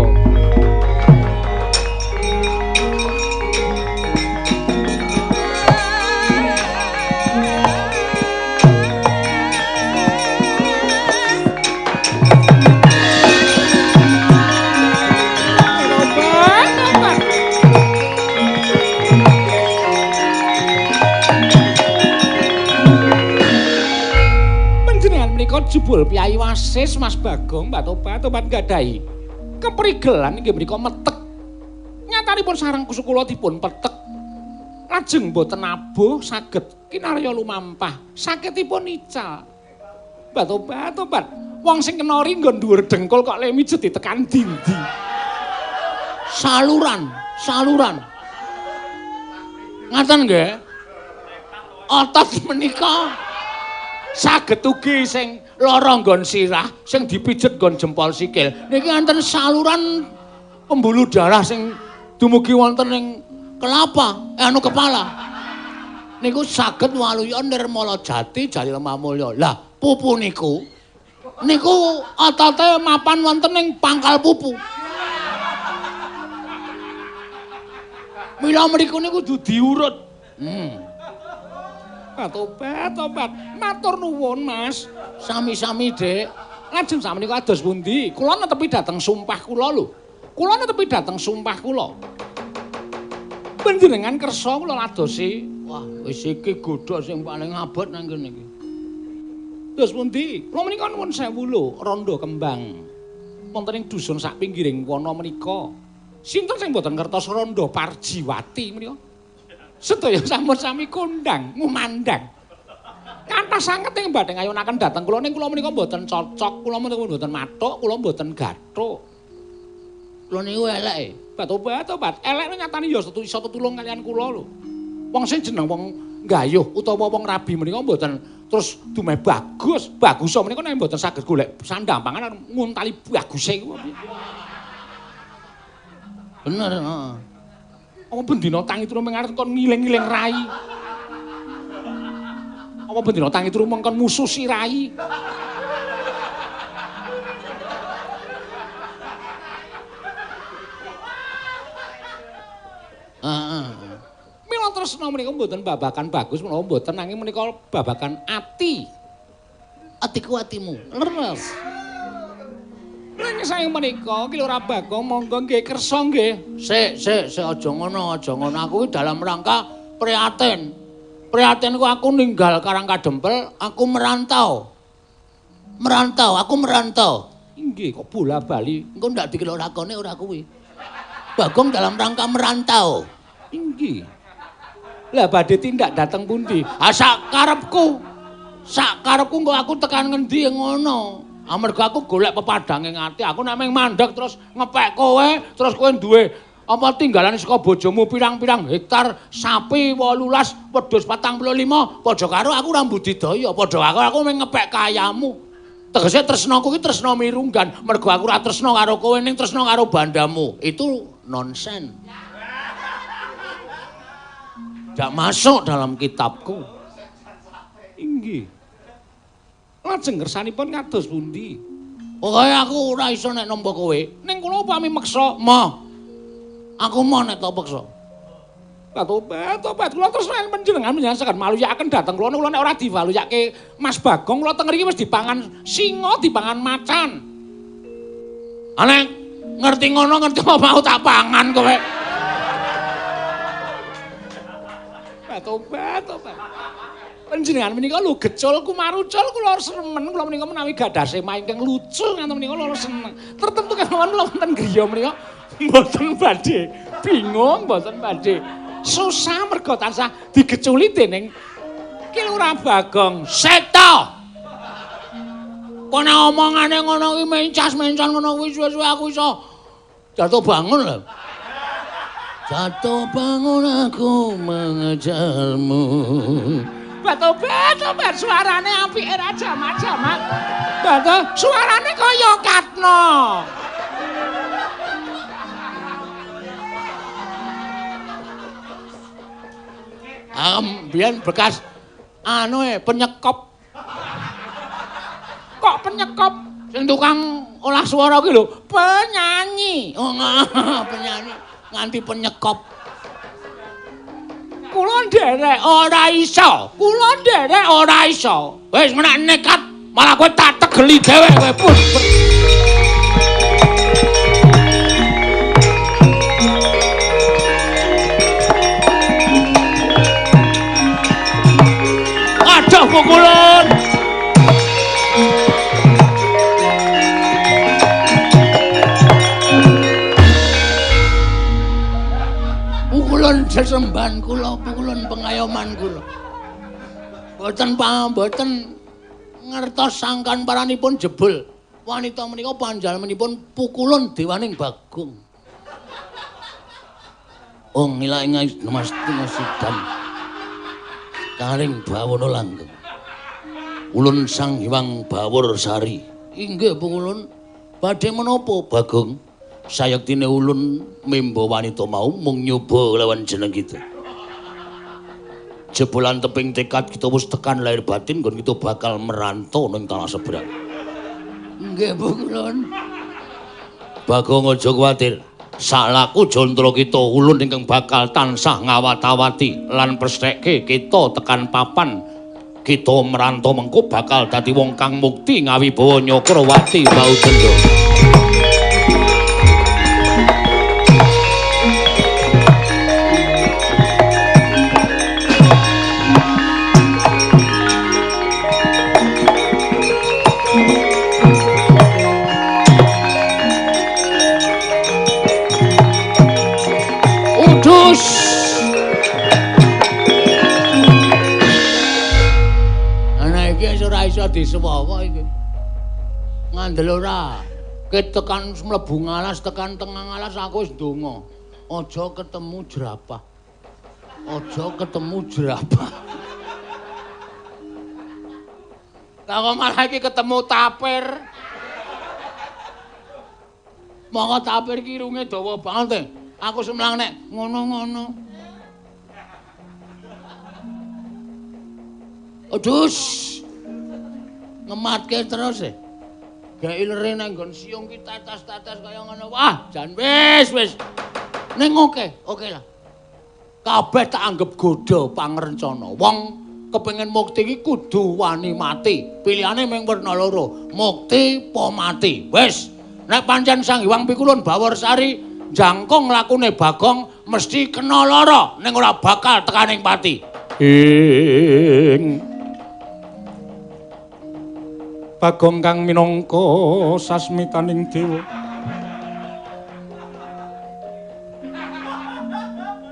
menika jebul Piyai Wasis Mas Bagong Mbak Tobat nggadahi keprigelan inggih menika metek. Nyatanipun sareng kula dipun petek. Lajeng boten abuh saged kinarya lumampah. Sakitipun ical. Mbak Tobat wong sing kena ri nggon dhuwur dengkul kok le mijet ditekan dindi. Saluran, saluran. Ngaten nggih. Otot menika saged ugi sing lara nggon sirah, sing dipijet nggon jempol sikil. Niki wonten saluran pembuluh darah sing dumugi wonten ing kelapa, anu kepala. Niku saged waluya nirmala jati jali lemah mulya. Lah, pupu niku niku otote mapan wonten ing pangkal pupu. Mila mriku niku kudu diurut. Tobat, matur nuwun, Mas. Sami-sami, Dik. Lajeng sakmenika kados pundi? Kula netepi dhateng sumpah kula lho. Kula netepi dhateng sumpah kula. Panjenengan kersa kula ladosi. Wah, wis iki godha sing paling abot nang kene iki. Terus pundi? Kula menika nuwun sewu lho, Rondo Kembang. Wonten ing dusun sak pinggiring wana menika. Sinten sing mboten ngertos Rondo Parjiwati menika? Sedaya sampun sami kondang, ngumandang. Kathah sanget ing badhe ngayunaken dhateng kula ning kula menika mboten cocok, kula menika mboten mathuk, kula mboten gathuk. Kula niku eleke. Tobat, elek nyatane ya iso tetulung kalian kula lho. Wong sing jeneng wong gayuh utawa wong rabi menika mboten terus dumeh bagus. Bagus menika nek mboten saged golek sandang pangan nguntali baguse iku. Bener, heeh. Apa bendina tangi turu mung arep kon ngiling-ngiling rai. Apa bendina tangi turu mung kon mususi rai. Heeh. Mila tresna menika mboten babakan bagus menawa mboten nanging menika babakan ati. Atiku atimu. Leres. Ning saking menika Ki Lurah Bagong monggo nggih kersa nggih. Sik, sik, sik aja ngono, aja ngono. Aku iki dalam rangka prihatin. Prihatinku aku ninggal Karang Kadempel, aku merantau. Merantau, aku merantau. Inggih kok bola-bali. Engko ndak dikira lakone ora kuwi. Bagong dalam rangka merantau. Inggih. Lah badhe tindak dateng pundi? Ah sak karepku. Sak karepku engko aku tekan ngendi ngono. Amarga aku golek pepadhange ati, aku nek mung mandeg terus ngepek kowe, terus kowe duwe apa tinggalan saka bojomu pirang-pirang hektar sapi 18, wedhus 45, padha karo aku ora budidaya, padha karo aku mung ngepek kayamu. Tegese tresnaku ki tresna mirunggan, mergo aku ora tresna karo kowe ning tresna karo bandamu. Itu nonsen. Ndak masuk dalam kitabku. Inggih. Lajeng kersanipun kados pundi? Pokoke aku ora iso nek nampa kowe. Ning kula upami meksa, moh. Aku moh nek tak peksa. Tobat, kula terus nek panjenengan saged maluyakaken dhateng kula, kula nek ora diwaluyake Mas Bagong, kula teng mriki wis dipangan singa, dipangan macan. Nek ngerti ngono ngerti apa mau tak pangan kowe. Tobat, tobat. Panjenengan menika lho gecul kumarucul kula remen kula menika menawi gadah sema ingkang lucu ngaten menika kula seneng. Tertentu kemawon kula wonten griya menika mboten badhe bingung, mboten badhe susah mergo tansah digeculi dening Ki Lurah Bagong. Seta. Kono omongane ngono kuwi mencas-mencon ngono kuwi suwe-suwe aku iso jatuh bangun lho. Jatuh bangun aku mengejarmu. Tobat, suarane apike ra jamak-jamak. Bato, suarane kaya Katno. Biyen bekas anu penyekop. Kok penyekop? Sing tukang olah suara ki lho, penyanyi. Oh, penyanyi nganti penyekop. Kula nderek ora iso. Kula nderek ora iso. Wis menak nekat, malah kowe tak tegeli dhewe kowe pun. Aduh pukulan. Sesembahan kula pukulun pengayoman kula. Boten mboten ngertos sangkan paranipun jebul. Wanita menika panjalmanipun pukulun dewaning Bagong. Ong ila ing masti sidam. Karing bawana langgeng. Ulun Sang Hyang Bawor Sari. Inggih pukulun. Badhe menapa Bagong? Sayektine ulun memba wanita mau mung nyoba lawan jeneng kita. Jebolan teping tekad kita wis tekan lahir batin nggon kita bakal merantau ning tanah seberang. Nggih pukulun. Bagong aja kuwatir. Salaku jantara kita ulun ingkang bakal tansah ngawat-awati lan pestheke kita tekan papan kita merantau mengko bakal dadi wong kang mukti ngawibawa Nyakrawati Baudenda. Disuwawa iki. Ngandel ora. Ket tekan mlebu ngalas tekan tengah ngalas aku wis ndonga. Aja ketemu jerapah. Aja ketemu jerapah. Lah kok malah iki ketemu tapir. Monggo tapir ki irunge dawa banget. Aku semlang nek ngono-ngono. Aduh. Ngematke terus e. Gawe ilere nang nggon siung ki tetes-tetes kaya ngono. Wah, jan wis wis. Ning oke, oke lah. Kabeh tak anggep godha pangrencana. Wong kepengin mukti iki kudu wani mati. Pilihane mung werna loro, mukti apa mati. Wis, nek pancen Sang Hyang Pikulun Baworsari jangkung lakune Bagong mesti kena lara ning ora bakal tekaning pati. Ing Bagong kang minangka sasmitaning dewa.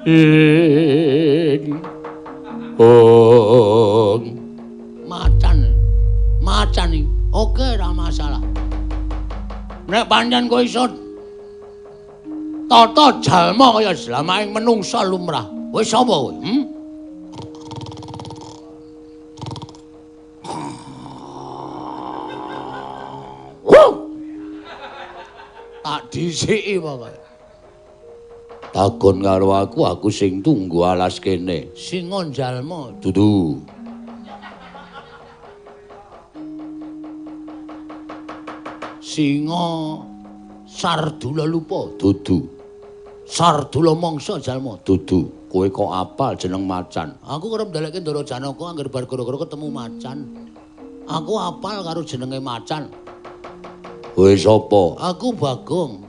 Ing ong macan. Macan iki oke ora masalah. Nek pancen kowe iso tata jalma kaya slamaing menungsa lumrah. Wis sapa kowe? Tak dhisiki pokoke. Takon karo aku, aku sing tunggu alas kene. Singa jalma. Dudu. Singa Sardula lupa. Dudu. Sardula mangsa jalma. Dudu. Kowe kok apal jeneng macan? Aku kerep ndalekke Ndara Janaka angger bar gara-gara ketemu macan. Aku apal karo jenenge macan. Kowe sapa? Aku Bagong.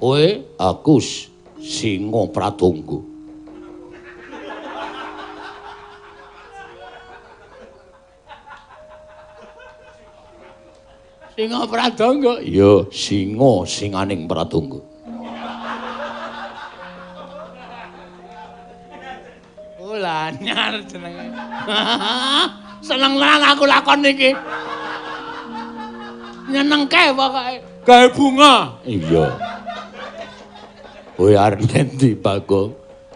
Kowe? Aku Singa Pratangga. Singa Pratangga? Iya, singa singaning Pratangga. Oh, lanyar jenenge. Seneng tenan aku lakon iki. Nyenengke pokoke. Gawe bunga. Iya. Kowe arep endi, Bagong?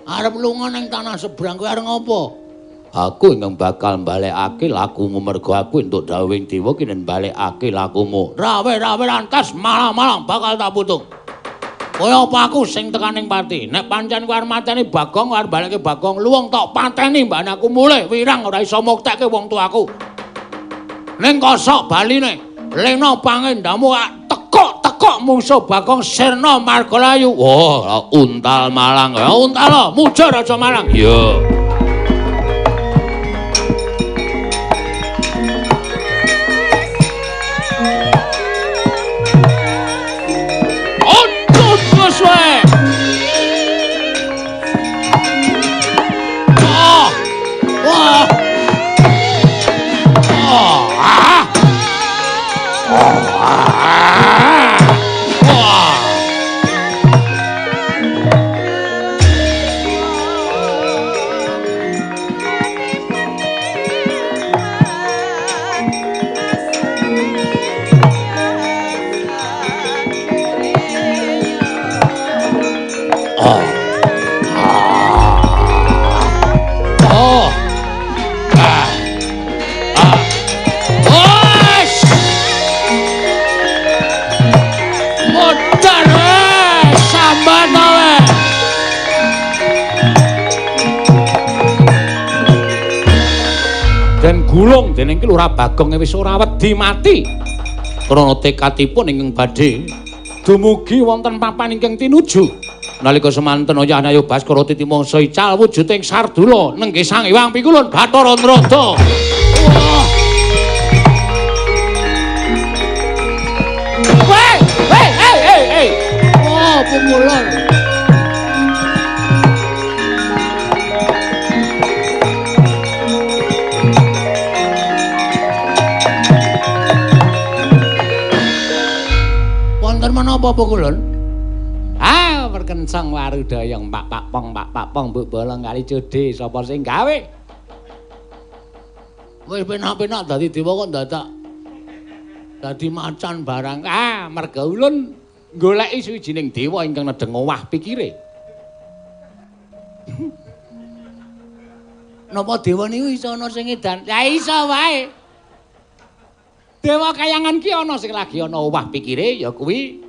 Arep lunga ning tanah seberang, kowe arep ngopo? Aku ingkang bakal mbalekake lakumu mergo aku entuk dawuhing dewa ki nen mbalekake lakumu. Rawe-rawe lantas malang-malang bakal tak putung. Kaya apa aku sing tekaning pati? Nek pancen kowe arep mateni Bagong, arep balekke Bagong, luwung tok pateni mbak aku mulih wirang ora iso muktekke wong tuaku. Ning kosok baline, lena pangendamu tekok-tekok mungsuh Bagong sirna margalayu. Wah, untal malang. Ya untal, muja raja malang. Iya. Wes. Modar wes, sambat wae. Den gulung dening Ki Lurah Bagong wis ora wedi mati. Krana tekadipun ingkang badhe dumugi wonten papan ingkang tinuju. Nalika semanten Oyah Nayo Baskara titi mangsa ical wujuding sardula nenggih Sang Hyang Pikulun Bathara Narada. Wah. Weh, weh, hey, hey, hey. Wah, pukulan. Wonten menapa pukulun? Ah, perkencang warudayang pak pak pong pak pak pong mbok bolong kali codhe sapa sing gawe? Wis penak-penak dadi dewa kok dadak dadi macan barang. Ah, merga ulun goleki suwijining dewa ingkang nedheng owah pikire. Napa dewa niku iso ana sing edan? Ya iso wae. Dewa kayangan ki ana sing lagi ana owah pikire ya kuwi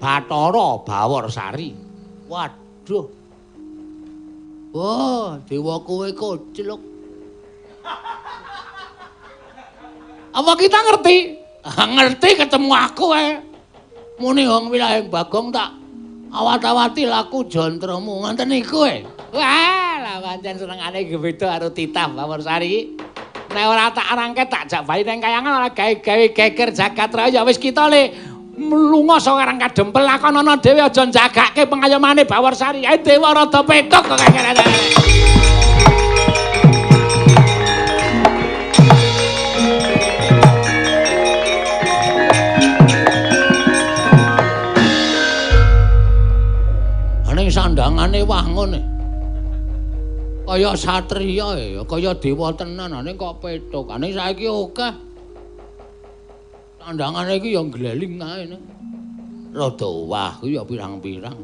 Bathara Bawarsari. Waduh. Wah, dewa kowe koclok. Apa kita ngerti? Ngerti ketemu aku ae. Muni wong wilahing Bagong tak awat-awati laku jantramu ngoten niku e. Wah, lah pancen senengane iki beda karo titah Bawarsari iki. Nek ora tak rangket tak jak bayi nang kayangan ora gawe-gawe geger jagat raya wis kita le mlunga saka Karang Kadempel lakonana dhewe aja njagake pengayomane Bawarsari. Ae dewa rada petuk kok kene. Ning sandangane wangun kaya satriya ya, kaya dewa tenan ning kok petuk. Ning saiki akeh sandangane iki ya ngleling ae ning. Rada owah kuwi ya pirang-pirang.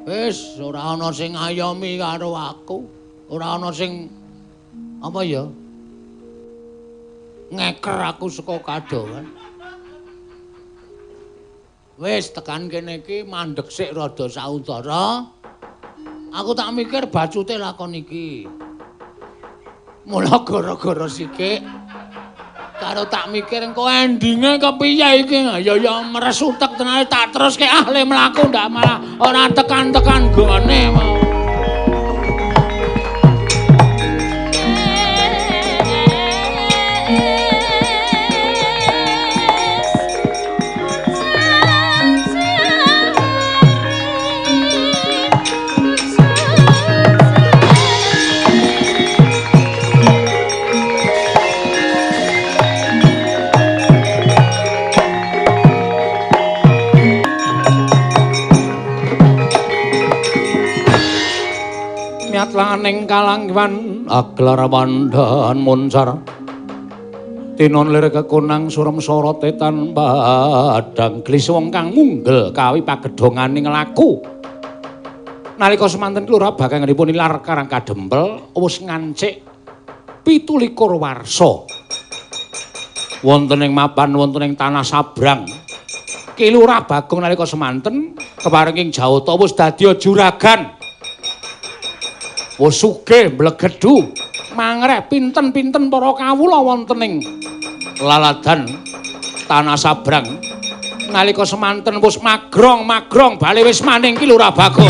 Wis ora ana sing ngayomi karo aku, ora ana sing apa ya ngeker aku saka kadohan. Wis tekan kene iki mandheg sik rada sauntara. Aku tak mikir bacute lakon iki. Mula gara-gara sikik karo tak mikir engko endinge kepiye iki. Ya ya meres utek tenan tak teruske ah le mlaku ndak malah ora tekan-tekan gone mau. Laning kalangwan aglar wandan moncar tinon lir kekunang surem sorote tanpa padang glis wong kang munggel kawi pagedhonganing laku. Nalika semanten Lurah Bagongipun ilar Karang Kadempel wis ngancik 27 warsa wonten ing mapan wonten ing tanah Sabrang. Ki Lurah Bagong nalika semanten keparing ing Jawata wis dadi juragan. Wis sugih mblegedhu mangreh pinten-pinten para kawula wonten ing laladan tanah Sabrang. Nalika semanten wis magrong-magrong bali wis maning Ki Lurah Bagong.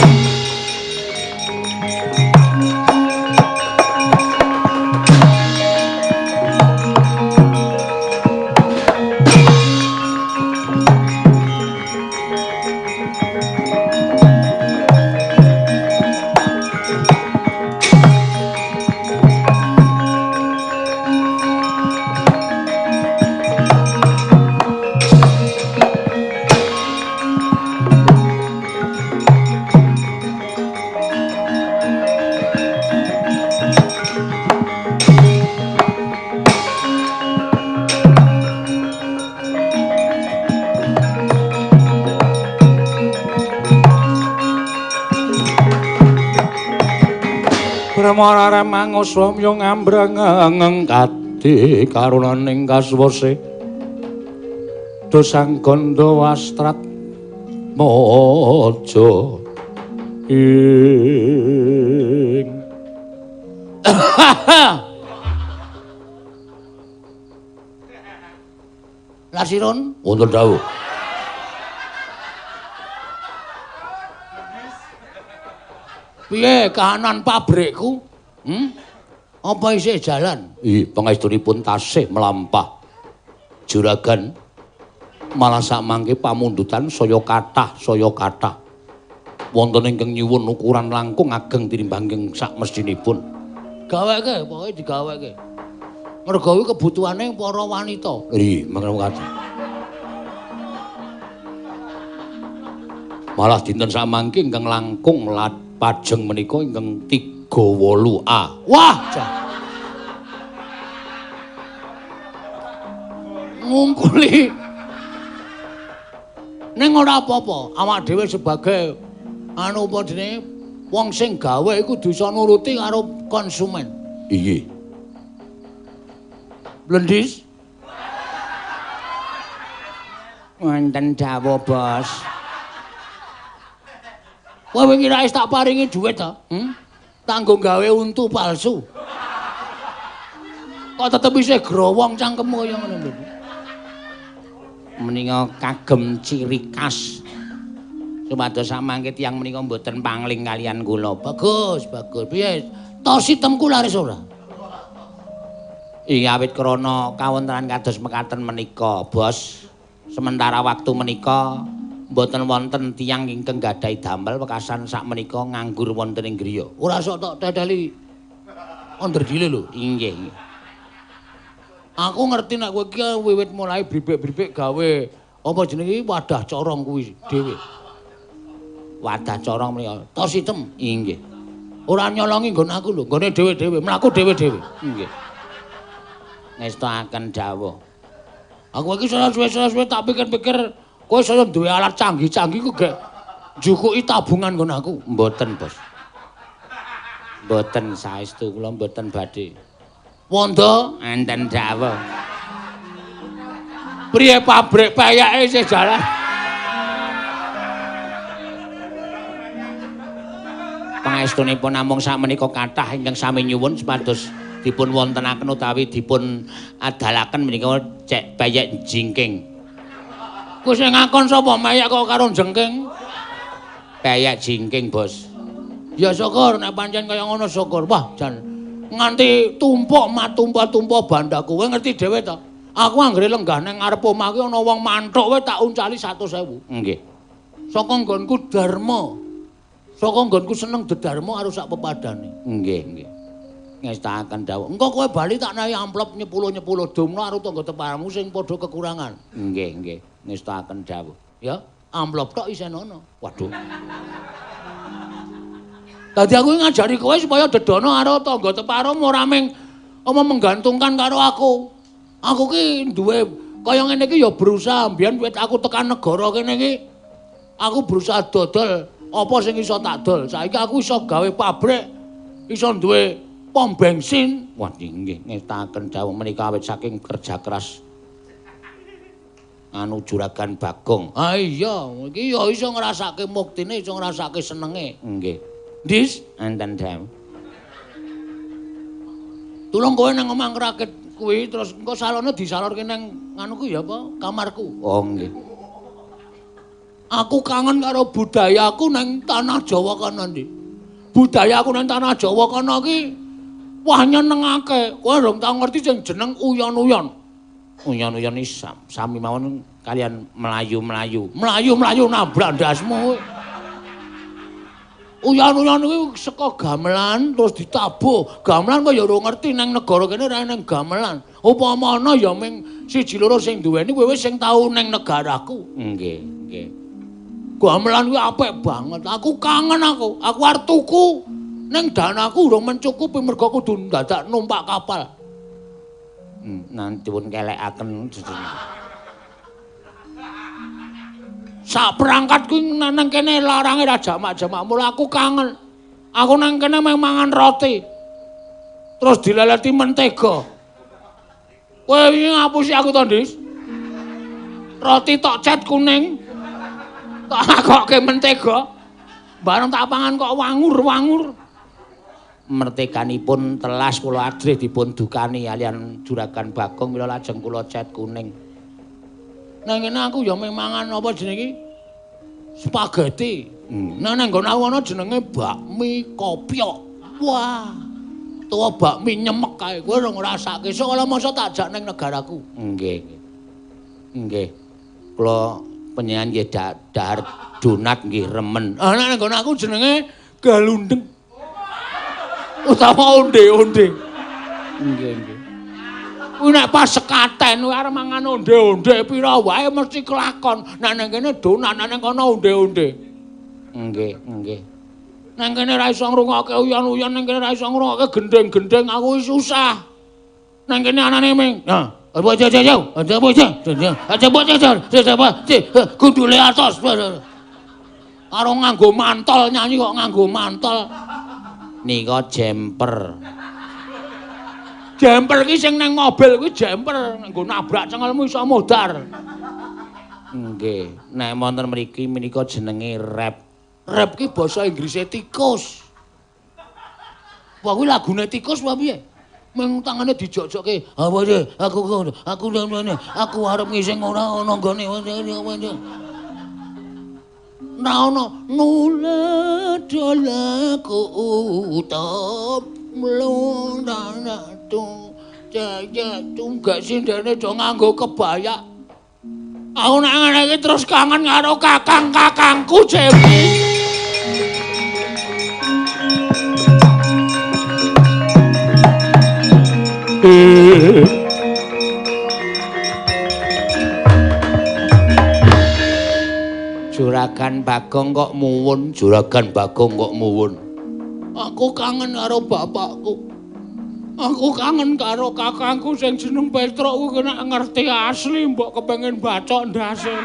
Semara remanguswa yo ngambreng kadi karunaning kasuwase dosang gandha wastrat maja ing Lasiron wonten dawuh. Piye kahanan pabrikku? Apa isih jalan? Ih, pangestunipun tasih mlampah. Juragan malah sakmangke pamundutan saya kathah, saya kathah. Wonten ingkang nyuwun ukuran langkung ageng tinimbang ing sakmestinipun. Gaweke, pokoke digaweke. Mergo kuwi kebutuhane para wanita. Ih, mangke. Malah dinten sakmangke ingkang langkung pajeng menika ingkang 38A. Wah, jan. Ngungkuli. Ning ora apa-apa, awak dhewe sebagai anu apa jenenge wong sing gawe iku kudu iso nuruti karo konsumen. Iya. Blendis. Wonten dawuh, Bos. Kowe wingi ra tak paringi dhuwit ta? Tanggo gawe untu palsu. Kok tetep isih growong cangkemmu kaya ngono lho. Menika kagem ciri khas. Supados samangke tiyang menika mboten pangling kalian kula. Bagus, bagus. Piye? Tos itemku laris ora? Iya, awit krana kawontenan kados mekaten menika, Bos. Sementara waktu menika mboten wonten tiyang ingkang gadhahi damel wekasan sakmenika nganggur wonten ing griya. Ora sok tok teteli onderdile lho. Inggih. Aku ngerti nek kowe iki wiwit mulai bribik-bribik gawe apa jenenge wadah corong kuwi dhewe. Wadah corong menika tos item. Inggih. Ora nyolongi nggon aku lho, nggone dhewe-dhewe, mlaku dhewe-dhewe. Inggih. Ngestokaken dawuh. Aku iki suwe-suwe tak pikir-pikir kowe saya duwe alat canggih-canggih ku gek njukuki tabungan nggon aku. Mboten, Bos. Mboten saestu kula mboten badhe. Wondo enten dawuh. Priye pabrik payake isih jalan? Pangestunipun namung sakmenika kathah ingkang sami nyuwun supados dipun wontenaken utawi dipun adalaken menika cek payek jingking. Kowe sing ngakon sapa mayek kok karo jengking? Payek jingking, Bos. Ya syukur nek pancen kaya ngono syukur. Wah, jan nganti tumpuk matumpah-tumpah bandaku. Kowe ngerti dhewe to? Aku anggere lenggah nang ngarep omah ki ana wong manthuk kowe tak uncali 100.000. Nggih. Saka nggonku dharma. Saka nggonku seneng dedarma karo sak pepadane. Nggih, nggih. Ngestakaken dawuh. Engko kowe bali tak nahi amplop nyepuluh-nyepuluh dumno karo tangga teparamu sing padha kekurangan. Nggih, nggih. Ngestakaken dawuh. Ya, amplop tok isih ana. Waduh. Dadi aku ngajari kowe supaya dedono karo tangga teparamu ora ming apa menggantungkan karo aku. Aku ki duwe kaya ngene iki ya berusaha mbiyen wit aku tekan negara kene iki aku berusaha dodol apa sing iso tak dol. Saiki aku iso gawe pabrik, iso duwe pom bensin. Wah, nggih ngestakaken dawuh menika awit saking kerja keras anu Juragan Bagong. Ah iya, iki ya iso ngrasake muktine, iso ngrasake senenge. Nggih. Dis, enten dawuh. Tulung kowe nang omah ngrakit kuwi terus engko salone disalorke nang nganuku ya apa? Kamarku. Oh nggih. Aku kangen karo budayaku nang tanah Jawa kono, Dik. Budayaku nang tanah Jawa kono ki wah nyenengake. Kowe rong tau ngerti sing jeneng uyon-uyon. Uyon-uyon iki sami mawon kalian mlayu-mlayu. Mlayu-mlayu nabrak ndasmu. Uyon-uyon kuwi saka gamelan terus ditabuh. Gamelan kok ya ora ngerti nang negara kene ora nang gamelan. Upama ana ya ming siji loro sing duweni kowe wis sing tau nang negaraku. Nggih, nggih. Gamelan kuwi apik banget. Aku kangen aku. Aku arep tuku ning danaku urung mencukupi mergo kudu dadak numpak kapal. Nanti pun kelekaken. Sak perangkat kuwi nang kene larange ra jamak-jamak. Mula aku kangen. Aku nang kene mung mangan roti. Terus dileleti mentega. Kowe wingi ngapusi aku to, Ndis? Roti tok cet kuning. Tak lakokke mentega. Bareng tak pangan kok wangur-wangur. Merteganipun telas kula ajrih dipun dukani kaliyan Juragan Bagong mila lajeng kula cet kuning. Nang ngene aku ya mung mangan apa jenenge iki? Spaghetti. Nah nang nggon aku ana jenenge bakmi kopyok. Wah. Tuwa bakmi nyemek kae. Kowe ora ngrasake. Sok ora masa tak jak ning negaraku. Nggih. Nggih. Kula panjenengan nggih dahar donat nggih remen. Ah nang nggon aku jenenge galundeng. Utawa onde-onde. Nggih, nggih. Kuwi nek pas sekaten kuwi arep mangan onde-onde pira wae mesti kelakon. Nek nang kene donat, nek nang kono onde-onde. Nggih, nggih. Nang kene ra iso ngrungokke uyon-uyon, nang kene ra iso ngrungokke gendeng-gendeng, aku wis susah. Nang kene anane ming. Nah, apa aja aja aja apa aja. Aja apa aja aja gundule atos. Karo nganggo mantol nyanyi kok nganggo mantol. Nika jemper. Jemper ki sing nang mobil kuwi jemper, nganggo nabrak cengelmu iso modar. Nggih, nek wonten mriki menika jenenge rap. Rap ki basa Inggrise tikus. Wah kuwi lagune tikus apa piye? Mung tangane dijok-jokke. Apa sih? Aku aku aku arep ngising ora ana nggone. Ora ana nuledolaku utop mlundanatung jajatung gak sindene do nganggo kebaya. Aku nek ngene iki terus kangen karo kakang-kakangku Cepi. Juragan Bagong kok muwun, Juragan Bagong kok muwun. Aku kangen karo bapakku. Aku kangen karo kakangku sing jeneng Petruk kuwi nek ngerti asli mbok kepengin bacok ndase.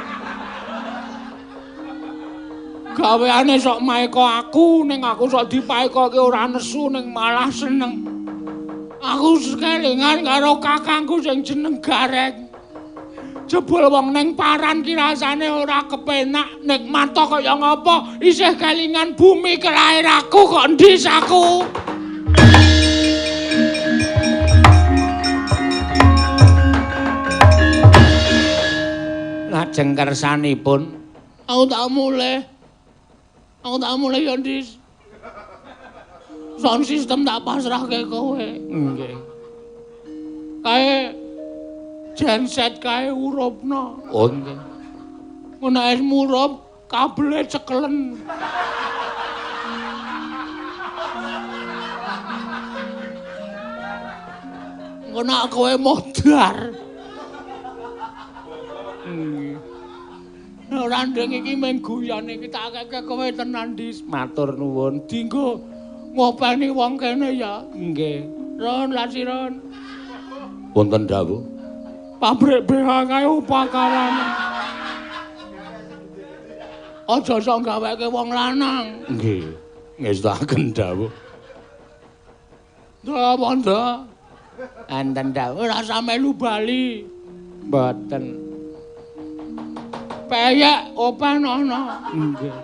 Gaweane sok maeka aku, ning aku sok dipaekoke ora nesu ning malah seneng. Aku kelingan karo kakangku sing jeneng Gareng. Jebul wong ning paran ki rasane ora kepenak, nikmat kaya ngapa isih kelingan bumi kelahiranku kok ndis aku. Lajeng kersanipun aku tak mulih. Aku tak mulih ya ndis. Sound system tak pasrahke kowe. Nggih. Kae genset kae urupno. Oh nggih. Ngono es murup kabele cekelen. Ngono kowe modar. Nggih. Ora ndeng iki mung guyon iki tak akeh kowe tenan Dis. Matur nuwun. Dinggo ngopeni wong kene ya. Nggih. Ron lasiron. Wonten dawuh. Pabrik BH kae upakarane. Aja sok gaweke wong lanang. Nggih. Ngestakaken dawuh. Nda wanda. Enten dawuh ora melu bali. Mboten. Peyek open ana. Nggih.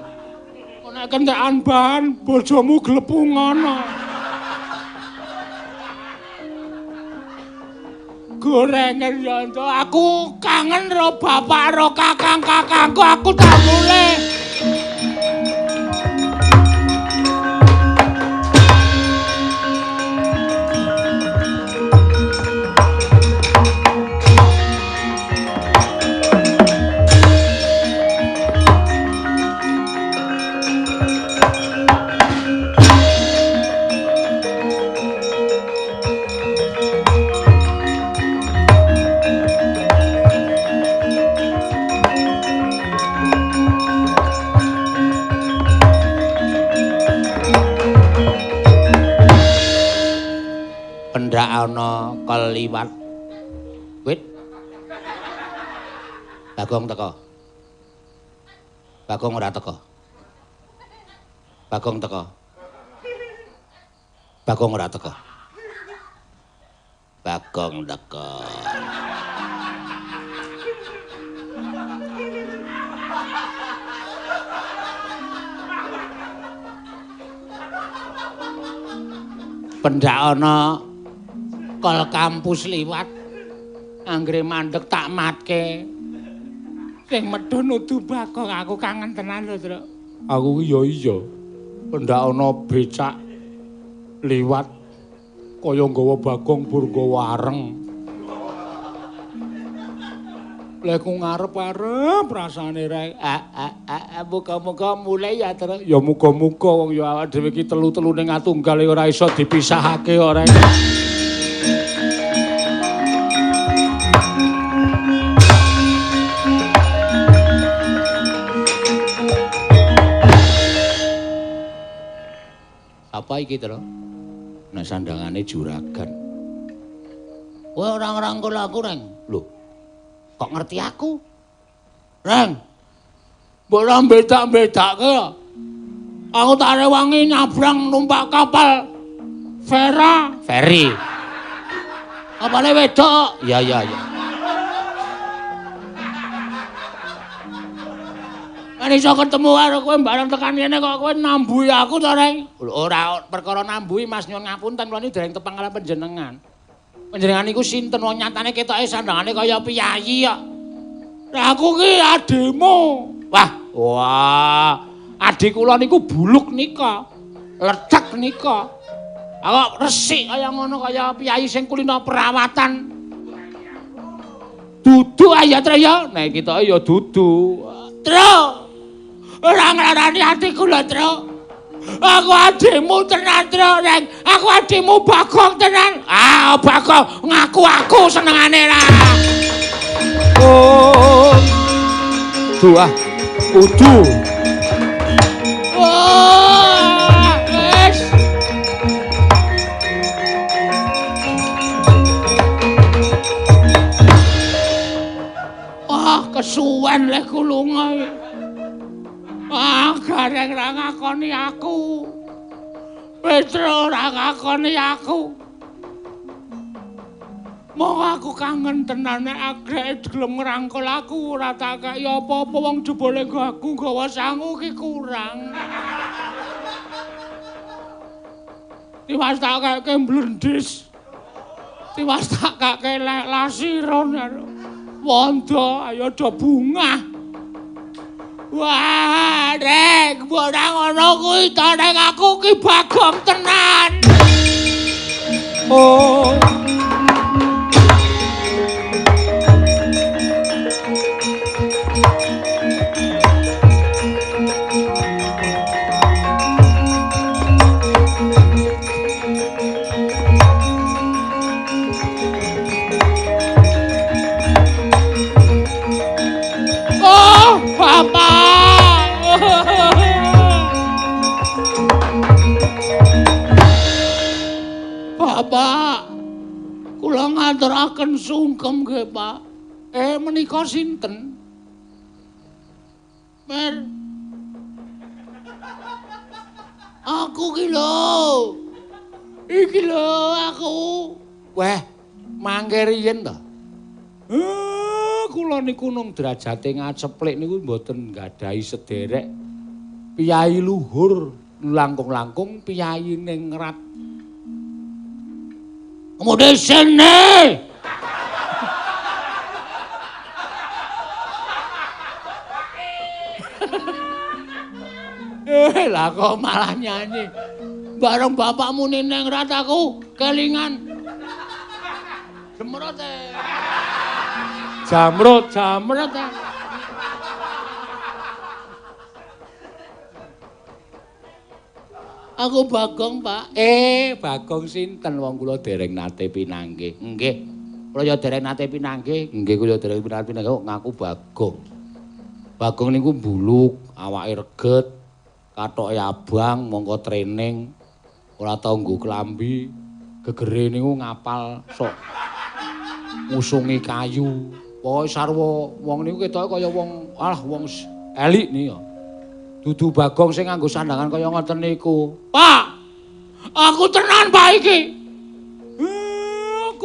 Nek kentekan bahan bojomu glepung ana. Gorengan ya aku kangen ro bapak ro kakang-kakangku, aku tak mulih. Pendak ana keliwat. Wit. Bagong teko. Bagong ora teko. Bagong teko. Bagong ora teko. Bagong teko. Pendak ana kol kampus liwat anggere mandek tak matke. Sing medhun udu Bagong, aku kangen tenan lho, Truk. Aku ki ya iya. Pendak ana becak liwat kaya nggawa Bagong bur nggawa areng. Lha ku ngarep-arep rasane rek. Muga-muga mulai ya, Truk. Ya muga-muga wong ya awak dhewe iki telu-telu ning atunggal ora iso dipisahake ora. Apa iki, Truk? Nek sandangane juragan. Kowe ora ngrangkul aku, Reng. Lho. Kok ngerti aku? Reng. Mbok ora bedak-bedake. Aku tak rewangi nyabrang numpak kapal Vera, Ferry. Kapale wedok. Ya ya ya. Kan iso ketemu karo kowe bareng tekan kene kok kowe nambuhi aku to, Reng? Lho ora perkara nambuhi Mas, nyuwun ngapunten kula niku dereng tepang karo panjenengan. Panjenengan niku sinten wong nyatane ketoke sandangane kaya piyayi kok. Lah aku ki adhimu. Wah, wah. Adhi kula niku buluk nika. Lecek nika. Awak resik kaya ngono kaya piyayi sing kulino perawatan. Dudu ayo Tru ya. Nek ketoke ya dudu. Tru. Ora nglarani atiku lho, Tru. Aku adhimu tenan, Tru, Reng. Aku adhimu Bagong tenan. Ah, Bagong ngaku aku senengane ra. Oh. Duh, kudu. Oh, wis. Wah, kesuwen lek lunga. Ah, gareng ra ngakoni aku. Petro ora ngakoni aku. Mong aku kangen tenan nek agreke gelem ngrangkul aku ora tak kei apa-apa wong jebule nggo aku nggawa sangu ki kurang. Tiwas tak keke mblendis. Tiwas tak keke lasiron. Wondo ayo do bungah. Wah, Rek, mbok ora ngono kuwi to, Rek, aku ki Bagong tenan. Oh. Oh, Bapak. Bapak, kula ngaturaken sungkem nggih, Pak. Menika sinten? Mer. Aku ki lho. Iki lho aku. Weh, mangke riyen to. Kula niku nung derajate ngaceplik niku mboten nggadahi sederek piyayi luhur, langkung-langkung piyayi ningrat. Kemudian sini. Lah kok malah nyanyi. Bareng bapakmu ningrat aku kelingan. Jemrot. Jamrut, jamrut. Aku Bagong, Pak. Bagong sinten wong kula dereng nate pinanggih. Nggih. Kula ya dereng nate pinanggih. Nggih, kula dereng pinanggih kok ngaku Bagong. Bagong niku mbuluk, awake reget, kathoke abang, mongko training, ora tau nggo klambi, gegere niku ngapal sok ngusungi kayu. Pokoke sarwa wong niku ketoke kaya wong alah wong elik niku. Dudu Bagong sing nganggo sandangan kaya ngoten niku. Pak, aku tenan Pak iki.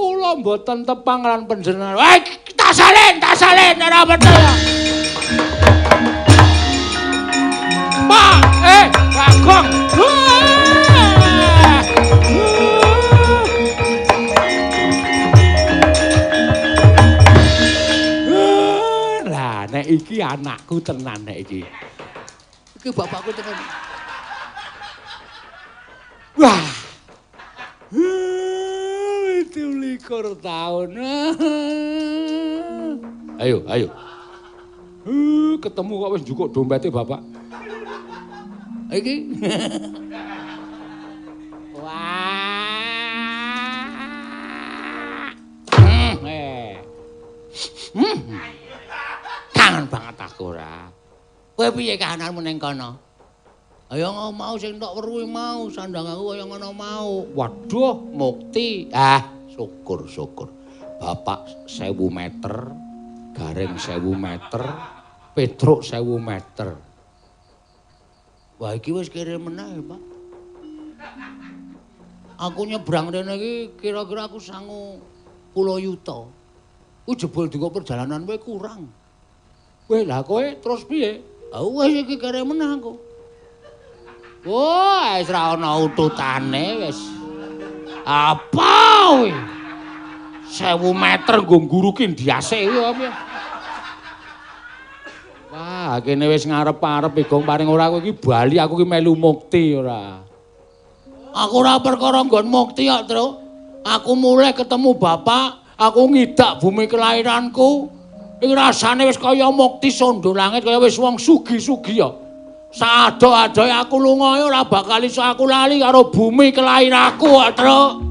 Kula mboten tepang lan panjenengan. Weh, tasalin, tasalin ora betul. Pak, Bagong. Lah nek iki anakku tenan nek iki. Iki bapakku tenan. Wah. 27 tahun. Ayo, ayo. Ketemu kok wis njukuk dompete bapak. Iki. Wah. Kangen banget aku ora. Kowe piye kahananmu ning kono? Ayo mau sing tok weruhi mau, sandang aku kaya ngono mau. Waduh, mukti. Ah, syukur syukur. Bapak 1000 meter, Gareng 1000 meter, Petruk 1000 meter. Wah, iki wis kere meneh, Pak. Aku nyebrang rene iki kira-kira aku sangu 10 yuta. Ku jebul dienggo perjalanan kowe kurang. Kowe lah kowe terus piye? Ah wis iki kere meneh aku. Wah, wis ra ana ututane wis. Apa kowe? 1000 meter nggo ngguruki ndiase kuwi apa? Wah, kene wis ngarep-arep Gong paring ora kowe iki bali aku iki melu mukti ora. Aku ora perkara nggon mukti kok, Tru. Aku mulai ketemu bapak, aku ngidak bumi kelahiranku. Iki rasane wis kaya mukti sondo langit kaya wis wong sugi-sugi ya. Saado-adoe aku lunga ora bakal iso aku lali karo bumi kelahiranku kok, Tru.